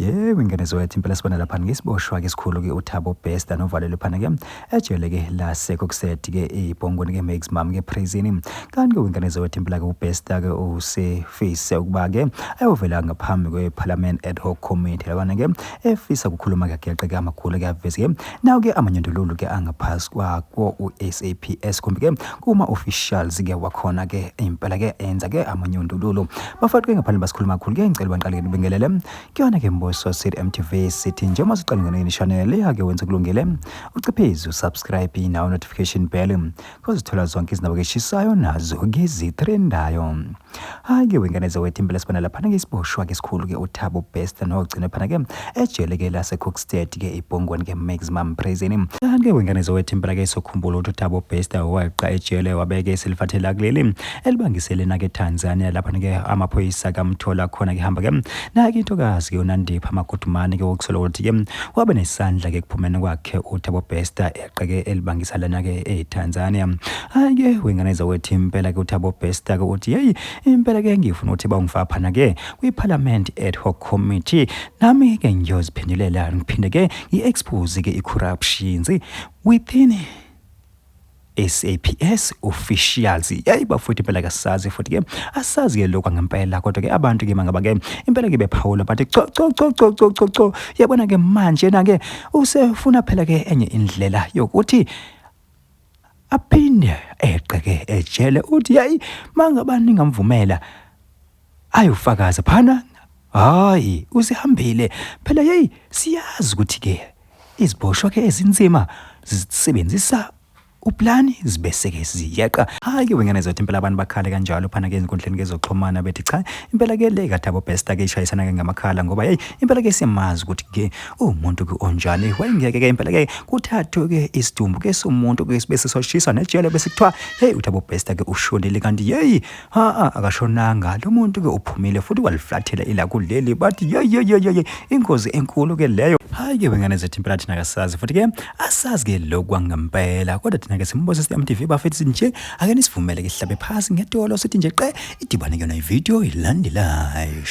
Yebo, ingane zowethu impela sibona lapha ngesiboshwa ke sikhulu ke uThabo Bester novalelwe phana ke ejele ke laseKokstad ke eBhongweni ke maximum ke prison. Kanti ke ingane zowethu impela ke uBester ke usefise ukuba ke ayovela ngaphambi kweParliament ad hoc committee labana ke efisa ukukhuluma ke geqe ke amakhulu ke aveze ke nawo ke amanyundululu ke angaphasi kwakwo uSAPS kumbe ke kuma officials ke wakhona ke impela ke enza ke amanyundululu. Bafowethu ke ngaphandle basikhuluma kakhulu ke ngicela banqale ke nibingelele kuyona ke Mboso City MTV sithi njengoba siqala ngene channel ake wenze kulungile ucipheze usubscribe nawo notification bell kozithola zonke izindaba ke eshisayo nazo ke zitrendayo. Hayi ke wengane zawethu impela sibona laphana ke isiboshwa ke sikhulu ke uThabo Bester nogcine phana ke ejele ke laseKokstad ke eBhongweni ke maximum prison. Kanti ke wengane zawethu impela ke sokhumbula ukuthi uThabo Bester wayeqa ejele wabeke selifathela kuleli elibangise lena ke Tanzania lapha ke amaphoyisa kamthola khona ke hamba ke nake intokazi ke uNandipha Magudumane ke okusola ukuthi ke wabe nesandla ke kuphumeni kwakhe uThabo Bester eqeke elibangisa lena ke eTanzania. Hayi ke wengane zawethu impela ke uThabo Bester ke uthi hey impela ke ngifuna ukuthi bangifaka phana ke kwiParliament ad hoc committee nami ke ngiyoziphendulela ngiphinde ke ngi-expose ke i-corruptions within SAPS officials. Yayi bafowethu impela kasazi futhi ke asazi ke lokho ngempela, kodwa ke abantu ke mangaba ke impela ke bephawula bathi cho cho cho cho cho cho cho, yabona ke manje na ke usefuna phela ke enye indlela yokuthi aphinde eqeke ejele. Uthi yayi mangaba ningamvumela ayofakaza phana, hayi usehambile phela. Hey, siyazi ukuthi ke iziboshwa ke ezinzima zisebenzisa uplani zibese ke ziyeqa. Hayi ke wengane zothi impela abantu bakhale kanjalo phana ke ezinkundleni ke zokuxhumana bethi cha impela ke le kaThabo Bester ke ishayisana ke ngamakhala, ngoba hey impela ke siyamazi ukuthi ke umuntu ke onjani. Wayengeke ke impela ke kuthathwe ke isidumbu ke somuntu ke bese soshisa nejele bese kuthiwa hey uThabo Bester ke ushonile, kanti hey ha akashonanga lo muntu ke uphumile futhi waliflathela ila kuleli. Bathi ye ye ye ye, ingozi enkulu ke leyo. Hayi ke wengane zethu impela thina kasazi futhi ke asazi ke lokhu kwangempela, kodwa thina ke Simboso MTV bafethu nje ake nisivumele ke sihlabe phasi ngedolo sithi nje qe idibane kuyona ivideo ilandelayo.